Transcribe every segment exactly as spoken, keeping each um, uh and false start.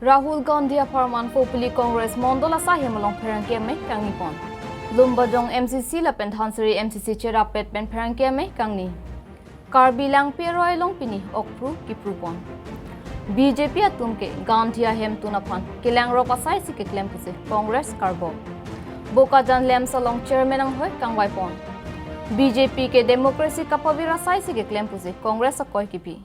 Rahul Gandhi apharman Kopili Congress Mondol asaihem along pherangke amei kangni pon. Lumbajong M C C lapen Dhansiri M C C cherapet pen pherangke amei kangni. Karbi Langpi aroi along pini okpru kipru pon. B J P atum ke Gandhi ahemtun aphan kelangrok asai si keklem pusi Congress karbok. Bokajan LAMPS along chairman anghoi kangvai pon. B J P ke democracy kapavir asai si keklem pusi Congress akoi kipi.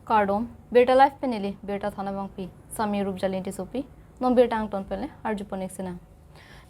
Kardom, Birta Live pen neli Birta Thanabangpi, Sami Rupjali Tisopi, non birta angton pen le arjupon ik sinang.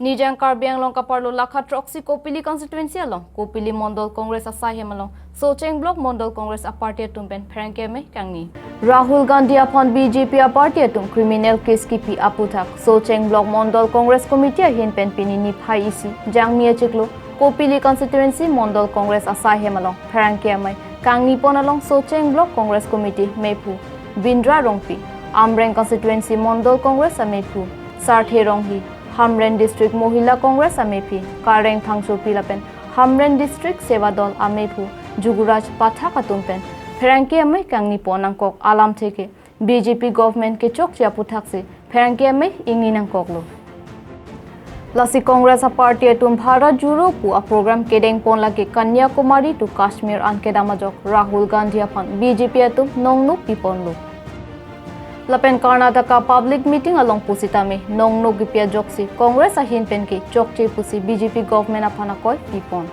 Nijang Karbi Anglong kaparlo lakha throksi Kopili constituency along, Kopili Mondol Congress asaihem along, Socheng Block Mondol Congress aparty atum pen pherangke amei kangni. Rahul Gandhi aphan B J P aparty atum criminal case kipi aputhak, Socheng Block Mondol Congress Committee ahin pen pini niphai isi, Jangmi achiklo, Kopili constituency Mondol Congress asaihem along pherangke amei kangni pon along Socheng Block Congress Committee meiphu Bindra Rongpi, Amreng constituency Mondol Congress ameiphu Sarthe Ronghi, Hamren District Mohila Congress ameiphi Kareng Phangchopi lapen Hamren District Seva Dol ameiphu Juguraj Pathak atum pen pherangke amei kangni pon nangkok alamthe ke B J P government kechokche aputhak si pherangke amei ingni nangkoklo. Lasi Congress aparty atum Bharat Jodo pu aprogram kedeng pon lake Kanyakumari to Kashmir an kedam ajok Rahul Gandhi aphan B J P atum nongnuk piponlo. Lapen Karnataka public meeting along pusitame nongnuk kipi ajoksi Congress ahin pen ke chokche pusi BJ P government aphan akoi pipon.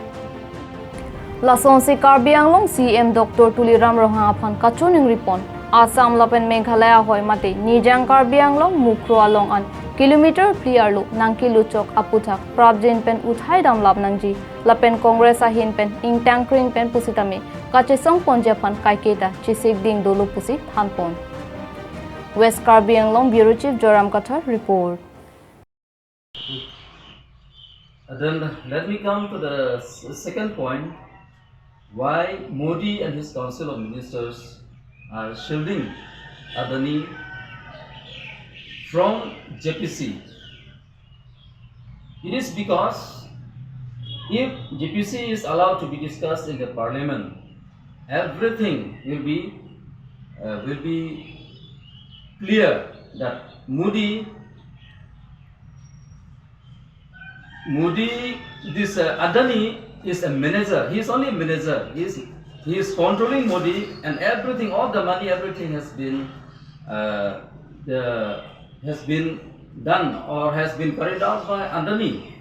Lasonsi Karbi Anglong C M Doctor Tuliram Ronghang aphan kachiningri pon, Assam lapen Meghalaya ahoi mate Nijang Karbi Anglong Mukroh along an kilometer phli arlo nangkelochok aputhak prapjin pen uthai damlap nangji lapen Congress ahin pen ingtangkring pen pusitame kachesong ponji aphan kaiketa chesik ding dolo pusi thanpon. West Karbi Anglong Bureau Chief Joram Kathar report. And then let me come to the s- second point, why Modi and his Council of Ministers are shielding Adani from J P C. It is because if J P C is allowed to be discussed in the parliament, everything will be uh, will be clear that Modi Modi, this uh, Adani is a manager. He is only a manager. He is, he is controlling Modi and everything, all the money, everything has been uh, the, has been done or has been carried out by Adani.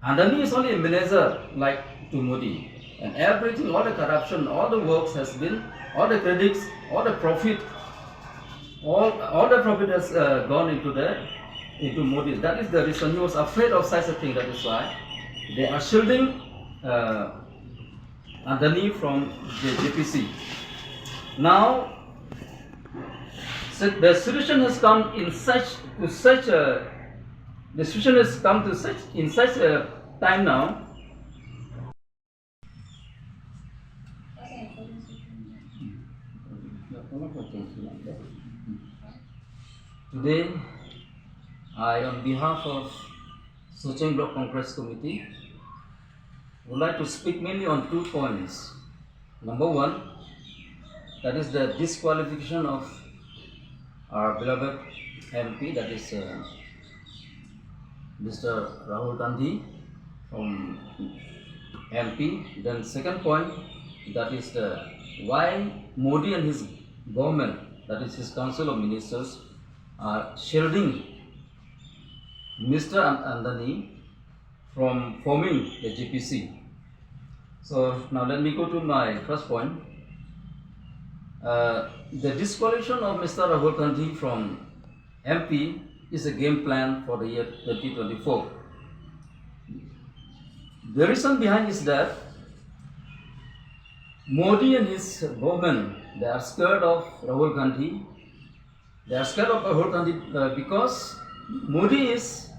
Adani is only a manager like to Modi. And everything, all the corruption, all the works has been, all the credits, all the profit all, all the profit has uh, gone into the into Modi. That is the reason he was afraid of such a thing. That is why they are shielding uh, Adani from the J P C. Now, so the situation has come in such to such a the situation has come to such in such a time now. Today, I, on behalf of Socheng Block Congress Committee, would like to speak mainly on two points. Number one, that is the disqualification of our beloved M P, that is uh, Mister Rahul Gandhi from M P. Then second point, that is the why Modi and his government, that is his council of ministers, are shielding Mister An- Adani from forming the J P C. So now let me go to my first point. Uh, the disqualification of Mister Rahul Gandhi from M P is a game plan for the year twenty twenty-four. The reason behind is that Modi and his government, they are scared of Rahul Gandhi. They are scared of Rahul Gandhi uh, because Modi is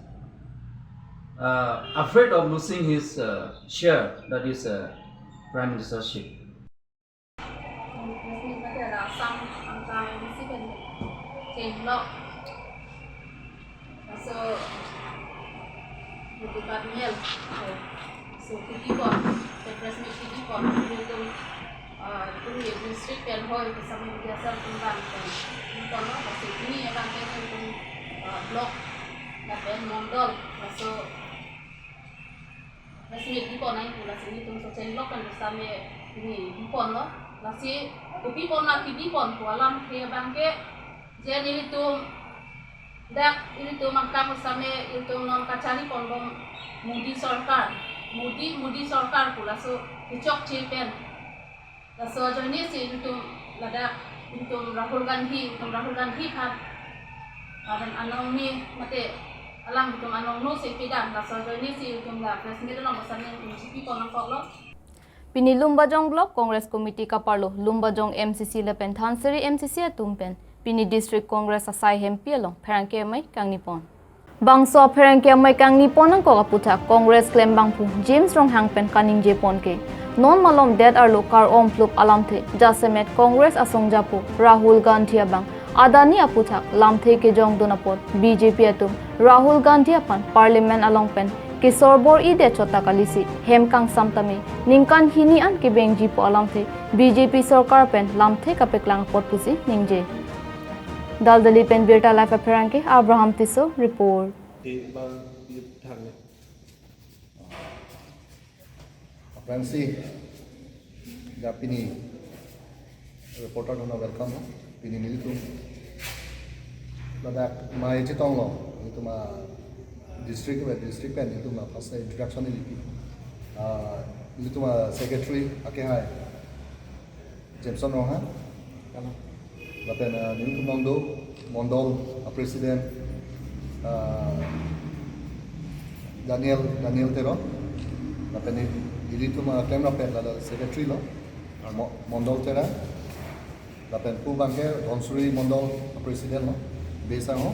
uh, afraid of losing his uh, chair, that is uh, prime ministership. Resmi mati ada Assam angka M D C pen change lo. So, department, so, so, P T pon, the press meet P T pon, itu, uh, Oi, kesami biasa tunggang pen. Nonton lo, lasi pini abang ke nelitum, eh, block, lapen mondol, laso press meet bipon nangji pu, lasi nelitum Socheng block pen kesami pini bipon lo. Lasi kopi pon ma kebi pon pu alamthe abang ke, je nelitum dak nelitum angkang kesami nelitum non kachari pon bom Modi sorkar, Modi, Modi sorkar pu laso kechokche pen. Laso ajoine si itum ladak itum Rahul Gandhi, itum Rahul Gandhi aphan, aphan anong ni mate alang itum anong no si pidam, laso ajoine si itum la press meet along bosan nangji pipon nangkok lo. Pini Lumbajong Block Congress Committee kaparlo Lumbajong M C C lapen Dhansiri M C C atum pen pini District Congress asai hempi along pherangke amei kangni pon. Bangso apherangke amei kangni pon nangkok aputhak Congress klembangphu James Ronghang pen kaningje pon ke, non malom det arlo kar-om plup alamthe jasemet Congress asong japo Rahul Gandhi abang Adani aputhak lamthe kejongdun apot B J P atum Rahul Gandhi aphan Parliament along pen kesor bor-idet chot ta kalisi hem kangsam tame ningkan hini an kebengji pu alamthe B J P sorkar pen lamthe kapeklang apot pusi ningje. Daldali pen Birta Live apherangke Abraham Tisso report. Di bang di thang ni. Aphrangsi, dak pini reporter atum welcome, pini nelitum ladak mai chetong lo, nelitum a district, district pen nelitum a first introduction neli pi. Ah, nelitum a secretary akehai Jameson Ronghang. Lapen, ah, nelitum along do mondol a president, ah, Daniel, Daniel Teron. Lapen neli, nelitum, ah, klemrap pen lalo secretary lo, ah, mo-, Mondol Terang. Lapen pu abang ke Dhansiri mondol a president lo, Besang ho.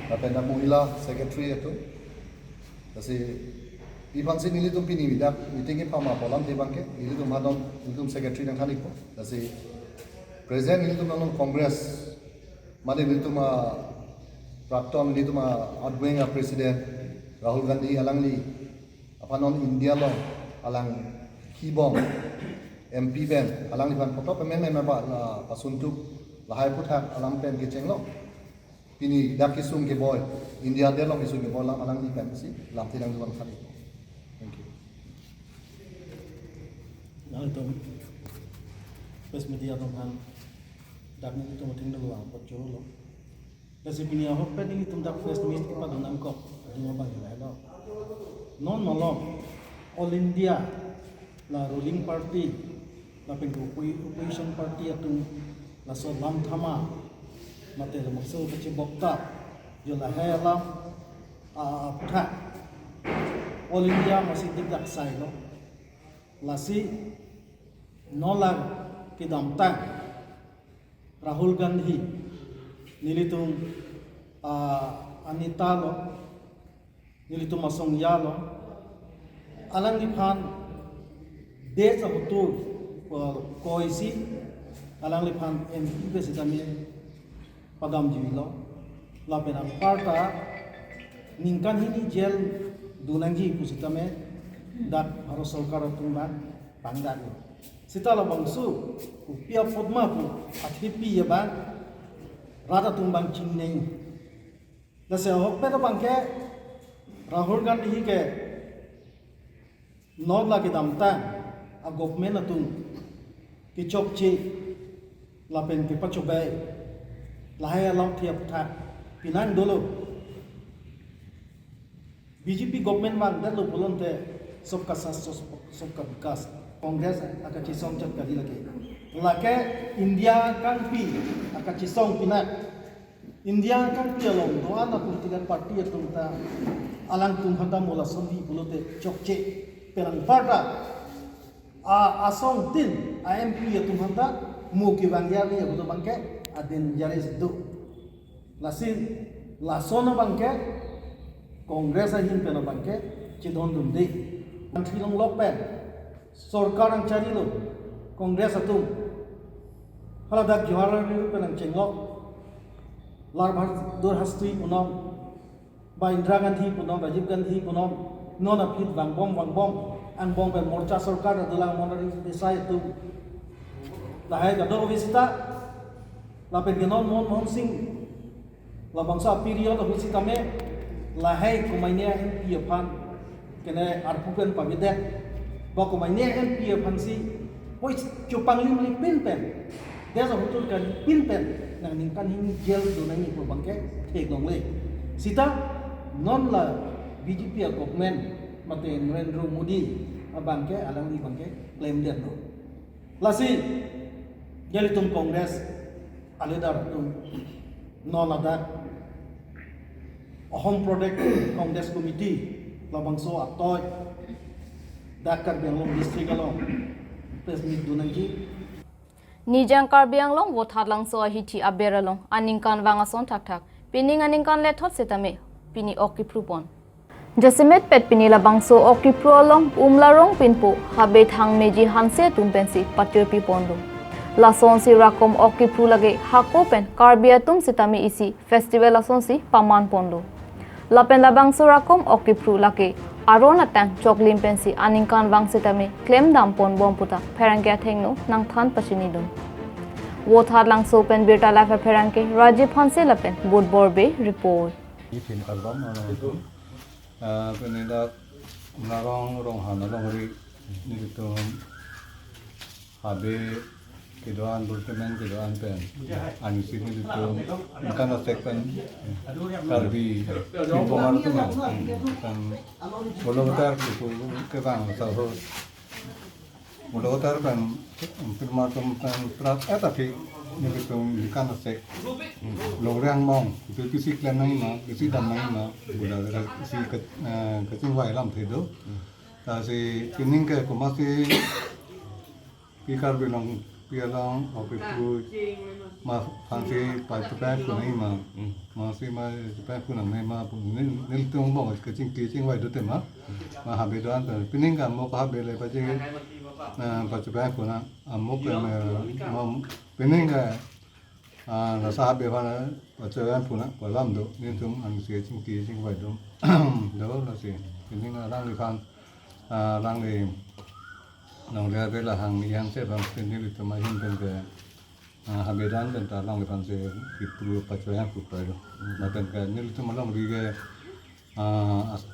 Lapen dak mohila secretary atum. Lasi, iphan si nelitum pini meeting, meeting kepama pu alamthe abang ke, nelitum hadon, nelitum secretary nangthan-ikpo. Lasi, present nelitum non Congress, mane nelitum a prakton, nelitum a outgoing a president, Rahul Gandhi alangli, aphan non India along, alang kibom, M P pen, alangliphan poto pememe ba, la, pasuntuk, lahai aputhak alam pen kechenglo. Pini dak kesung keboi, India adet along kesung keboi alam alangli pen si lamthe nangdun nangthan-ik. Thank you. Nanglitum press media atum aphan dak nelitum athengno vangpon choro lo. Lasi pini ahok pen nelitum dak press meet kepadun nangkok, adim abang lahelo. Non malom All India la ruling party lapen oppo-, opposition party atum laso lam thama mate lamakso kachibokta jo lahai alam, a, aputhak All India masi dikdak sailo. Lasi non la kedamtang Rahul Gandhi, nelitum, ah, aneta lo, nelitum asong ya lo, alangliphan desh ahotur, ah, koisi, alangliphan M P pen sitame padamji lo, lapen anparta ningkan hini jail dun nangji pu sitame dak Bharat Sorkar atum abang pangdak lo. Seta labangso kopi apot ma pu athepi abang rat atum abang chinine. Lasi ahokpet abang ke Rahul Gandhi ke non la kedamtang a government atum kechokche lapen kepachobei lahai alamthe aputhak pinang dolo. B J P government vangdetlo pulote Sabka Saath, Sabka Vikas. Congress akachesong chot kali lake. Lake India kangpi akachesong pinak. India kangpi along do-an a political party atum ta alangtum aphanta mo lason di pulote chokche. Pen anparta a, asong tin a M P atum aphanta mo kevang yarli apulo abang ke a dangerous do. Lasi lason abang ke Congress ahin pen abang ke chedondunde. Country along lok pen sorkar nangcharilo Congress atum. Hala dak Jawaharlal Nehru pen nangchenglok, Lal Bahadur Shastri punon, ba Indira Gandhi punon, Rajiv Gandhi punon, non aphi vangbom vangbom, angbong pen Morcha sorkar adulang Mornaji Desai atum. Lahai kadokave sita, lapen ke non Mon Mohan Singh labangso a-period ahut sitame, lahai komatne M P aphan kene arpu pen pavedet, ba komatne M P aphansi, oi, chupanglimlipin pen, desh ahut kali pin pen, nang ningkan hini jail do nangji pu abangke theklongle. Sita non la B J P a-government mate Narendra Modi abangke, alangli abangke klemdetlo. Lasi nelitum Congress a-leader atum non ladak Ahom Pradesh Congress Committee labangso atoi dak Karbi Anglong district along press meet do nangji. Nijang Karbi Anglong Vothatlangso ahithi aber along aningkanvang ason thakthak pining aningkan lethot setame pini ok kiphrupon. Jasemet pet pini labangso ok kiphru along Umlarong pinpo Habe Thangmeji Hanse atum pensi patirpiponlo. Lasonsi rakom ok kiphru lake hako pen Karbi atum sitame isi festival asonsi pamanponlo. Lapen labangso rakom ok kiphru lake aron atang choklim pensi aningkanvang sitame klemdamponbom puta pherangke athengno nangthan pachinidun. Vothatlangso pen Birta Live apherangke Rajiv Hanse lapen Budbor Bey report. Iphin karbam, ah, ah, pini dak Umlarong Ronghan alongri nelitum Habe kedo-an, Burkemen kedo-an pen, ansi nelitum ningkan asek pen Karbi Anglong atum kan bolo hotar kuku kevang saho. Bolo hotar pen pirma atum pen prat eta phi nelitum ningkan asek longri angbong itu pisi klem nangji ma, pisi dam nangji ma, bula isi ke, eh, kachingvai alamthe do. Lasi pining ke komatsi pi Karbi Anglongpi along ok kiphru ma aphansi pachepangphun nangji ma, masi ma chepangphun nangne ma pu nel, nelitum angbong kachingki chingvai do tema, ma Habe do-an ta pining ke amok Habe le pache, eh, pachepangphun na amok ke, eh, ma pining ke, ah, lasi Habe aphan, eh, pachepangphun na pu alam do, nelitum ansi chingki chingvai do. Do lasi pining alangliphan, ah, alangli nongle Habe lahang yang se bang pining nelitum ahin pen ke, ah, Habe do-an pen ta alangliphan si kiphru pachepangphun pai do. Lapen ke nelitum alongri ke, ah, as-,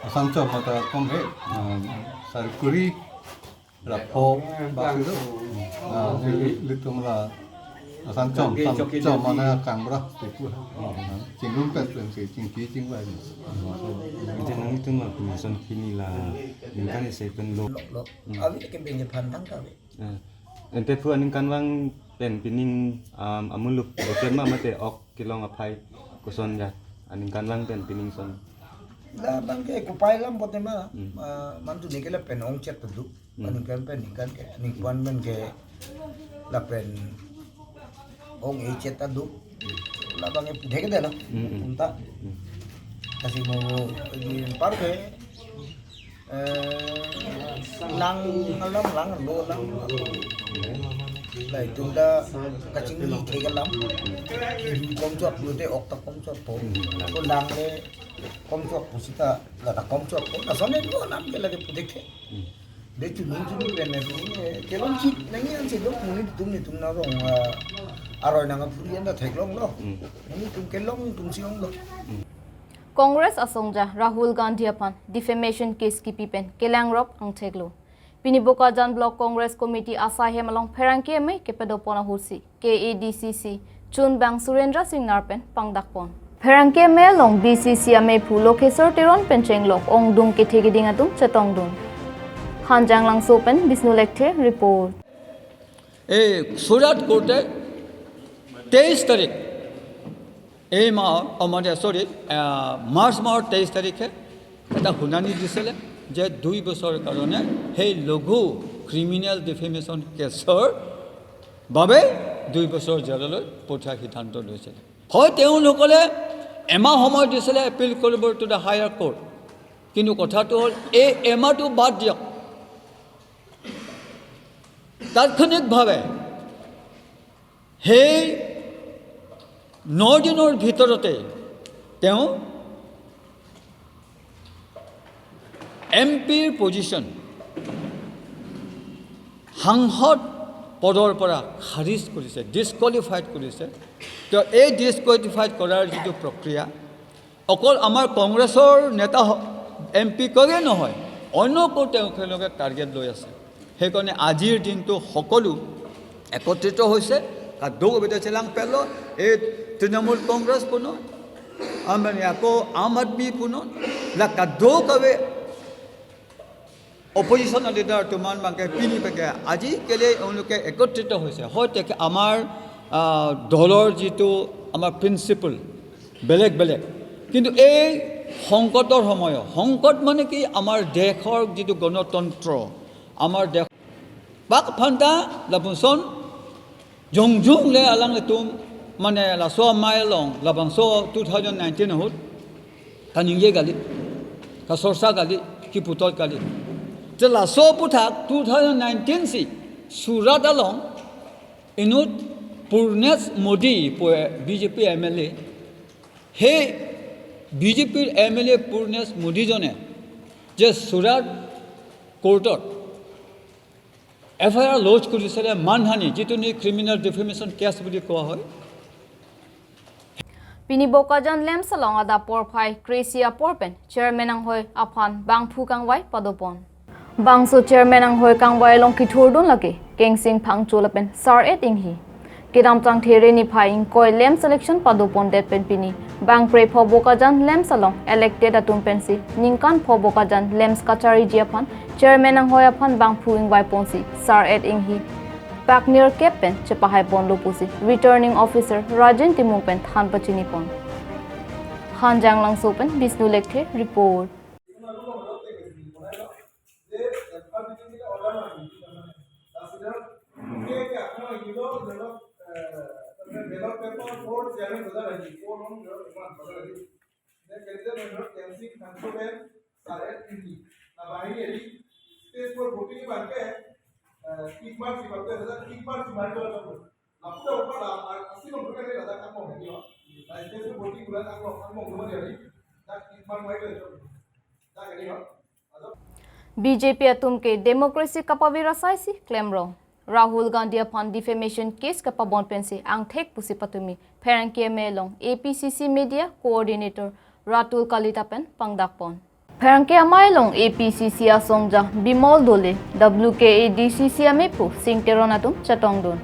asan chom mata kom he, ah, sari kuri ra pho bak si do. Ah, nelitum la asan chom, asan chom mane kangbra tipu. Ah, chingrum pet pen si chingki chingvai. Ite nangtum la pu son pini la ningkan isi pen lo. Lo, lo. Ave ke ben je phan thang ta ave. Eh, ante phu aningkanvang pen pining, um, amuluk boker ma mate ok kelong aphai koson ya aningkanvang pen pining son. Labang ke kopai alam pote ma, hmm, ah, mantu ne ke lapen ongchet ta do. Hmm. Aningkan pen ningkan ke, aningkan pen ke lapen ong-echet ta do. Labang ke pudhe ke dela. Hmm, hmm. Unta. Hmm. Kasi mo di par ke, eh, lang alam, lang lo lang. Lahai atum ta kachingki thek alam. Kom chok lo te ok ta kom chok po. Ko lang le kom chok po sita, la ta kom chok po. Lason ne lo alam ke lake pudhe ke. Hmm. De chunung chunung pen ne, eh, kelongchit nangji ansi do, monit atum netum na rong, ah, aroi nang aphuri an ta theklonglo. Hmm. Monit atum kelong atum si onglo. Hmm. Congress asongja Rahul Gandhi aphan defamation case kipi pen kelangrok angtheklo. Pini Bokajan Block Congress Committee asaihem along pherangke amei kepadopon ahutsi K A D C C chunbang Surendra Singnar pen pangdakpon. Pherangke amei along B C C ameiphu Lokheswar Teron pen chenglok ongdung kethe keding atum chetongdun. Hanjanglangso pen Bishnu Lekthe report. এই চুৰাট কোৰ্টে তেইছ তাৰিখ, এই মাহৰ, অ, মানে, চৰি, আহ, মাৰ্চ মাহৰ তেইছ তাৰিখে এটা শুনানি দিছিলে যে দুই বছৰৰ কাৰণে সেই লঘু ক্ৰিমিনেল ডিফেমেশ্যন কেছৰ বাবে দুই বছৰ জেললৈ পঠিওৱাৰ সিদ্ধান্ত লৈছিলে। হয়, তেওঁলোকলে এমাহ সময় দিছিলে এপিল কৰিবলৈ টু দ্য হায়াৰ কোৰ্ট, কিন্তু কথাটো হ'ল এই এমাহটো বাদ দিয়ক, তাৎক্ষণিকভাৱে সেই ন দিনৰ ভিতৰতে তেওঁ এম পিৰ পজিশ্যন, সাংসদ পদৰ পৰা খাৰিজ কৰিছে, ডিছকোৱালিফাইড কৰিছে। তো এই ডিছকোৱালিফাইড কৰাৰ যিটো প্ৰক্ৰিয়া, অকল আমাৰ কংগ্ৰেছৰ নেতা হ-, এম পি গৰাকীয়ে নহয়, অন্যকো তেওঁলোকে টাৰ্গেট লৈ আছে। সেইকাৰণে আজিৰ দিনটো সকলো একত্ৰিত হৈছে। Kadokave ta chelangpetlo, eh, Trinamool Congress punon, amani ako Aam Aadmi punon, la kadokave opposition leader atum abangke pini abangke, আজি কেলে এওঁলোকে একত্ৰিত হৈছে। হয়, তেখে-, আমাৰ, আহ, দলৰ যিটো আমাৰ প্ৰিন্সিপল বেলেগ বেলেগ, কিন্তু এই সংকটৰ সময়, সংকট মানে কি, আমাৰ দেশৰ যিটো গণতন্ত্ৰ, আমাৰ দেশ, bak aphan ta lapuson jongjong le alanglitum, mane laso amei along labangso two thousand nineteen ahut kaningje kali, kasorsa kali, kiputot kali. Te laso aphuthak two thousand nineteen si Surat along inut Purnesh Modi pu B J P M L A, সেই B J P M L A Purnesh Modi জনে যে চুৰাট কোৰ্টত F I R lodge কৰিছিলে মানহানি, যিটো নেকি ক্ৰিমিনেল ডিফেমেশ্যন কেছ বুলি কোৱা হয়। Pini Bokajan LAMPS along adap porphai kre-isi apor pen chairman anghoi aphan bangphu kangvai padopon. Bangso chairman anghoi kangvai along kithurdun lake Kengsing Phangcho lapen Sar-et Inghi. Kedamtang There niphai ingkoi LAMPS election padopondet pen pini bangkrepho Bokajan LAMPS along elected atum pensi ningkan pho Bokajan LAMPS kachariji aphan chairman anghoi aphan bangphu ingvaiponsi Sar-et Inghi paknirkep pen chepahaiponlo pusi returning officer Rajen Timung pen than pachinipon. Hanjanglangso pen Bishnu Lekthe report. B J P atum ke democracy kapavir asai si klemrong. Rahul Gandhi aphan defamation case kapabon pensi angthek pusi patumi pherangke amei along A P C C media coordinator Ratul Kalita pen pangdakpon. Pherangke amei along A P C C asongja Bimol Dole, W K A D C C ameiphu Sing Teron atum chetongdun.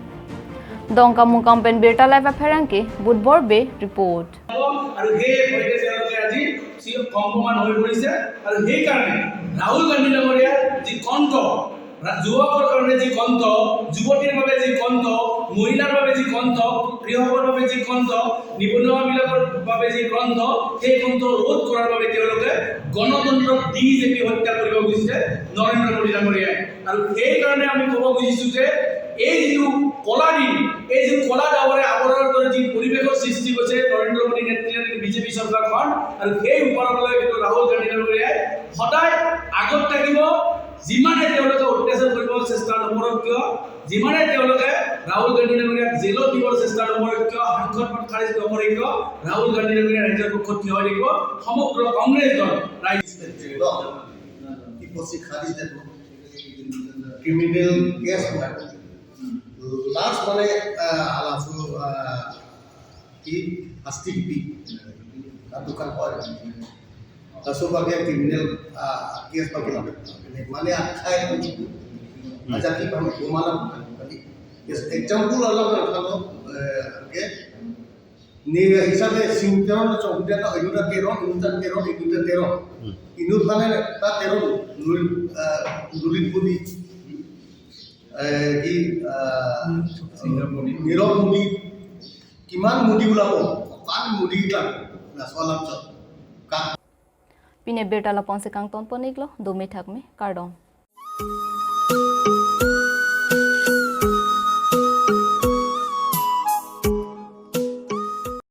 Dongkamukam pen Birta Live apherangke Budbor Bey report. আৰু সেই ভয়তে তেওঁলোকে আজি চি-, কম্পমান হৈ পৰিছে। আৰু সেইকাৰণে ৰাহুল গান্ধী ডাঙৰীয়াৰ যি কণ্ঠ, ৰা-, যুৱকৰ কাৰণে যি কণ্ঠ, যুৱতীৰ বাবে যি কণ্ঠ, মহিলাৰ বাবে যি কণ্ঠ, কৃষকৰ বাবে যি কণ্ঠ, নিবনুৱাবিলাকৰ বাবে যি কণ্ঠ, সেই কণ্ঠ ৰোধ কৰাৰ বাবে তেওঁলোকে গণতন্ত্ৰক ডি জে পি হত্যা কৰিব খুজিছে নৰেন্দ্ৰ মোদী ডাঙৰীয়াই। আৰু সেইকাৰণে আমি ক'ব খুজিছো যে এই যিটো কলা দিন, এই যিটো কলা ডাৱৰে আৱৰণৰ দৰে যি পৰিৱেশৰ সৃষ্টি হৈছে নৰেন্দ্ৰ মোদী নেতৃত্বাধীন বি জে পি চৰকাৰখন, আৰু সেই ওপৰত লৈ কিন্তু ৰাহুল গান্ধী ডাঙৰীয়াই সদায় আগত থাকিব। যিমানে তেওঁলোকে অত্যাচাৰ কৰিব চেষ্টা নকৰক কিয়, যিমানে তেওঁলোকে ৰাহুল গান্ধী ডাঙৰীয়াক জেলত দিবৰ চেষ্টা নকৰক কিয়, সাংসদ পদ খাৰিজ নকৰে কিয়, ৰাহুল গান্ধী ডাঙৰীয়া ৰাইজৰ পক্ষত থিয় হৈ থাকিব। সমগ্ৰ কংগ্ৰেছ দল ৰাইজ কি পচি খাৰিজ দেব। ক্ৰিমিনেল কেছ হয়। লাষ্ট মানে, আহ, আলাচু, আহ, কি শাস্তি কি? তার দোকান হয়। Laso abangke criminal, ah, case abangke lapen. Mane akhai itu. Aja ki paham ko malam tadi. Yes, example alam kalau, eh, okay. Ni hisabe Sing Teron na chong dia ta inut ta Teron, inut ta Teron, inut ta Teron. Hmm. Inut mane ta Teron, Lul, eh, Lulin Modi. Eh, di, eh, Nirav Modi. Kiman Modi ulabo, kan Modi kan. Laso alam chot. Ka Pini birta lapu-ansi kangtonpon-iklo, dome thakme, kardom.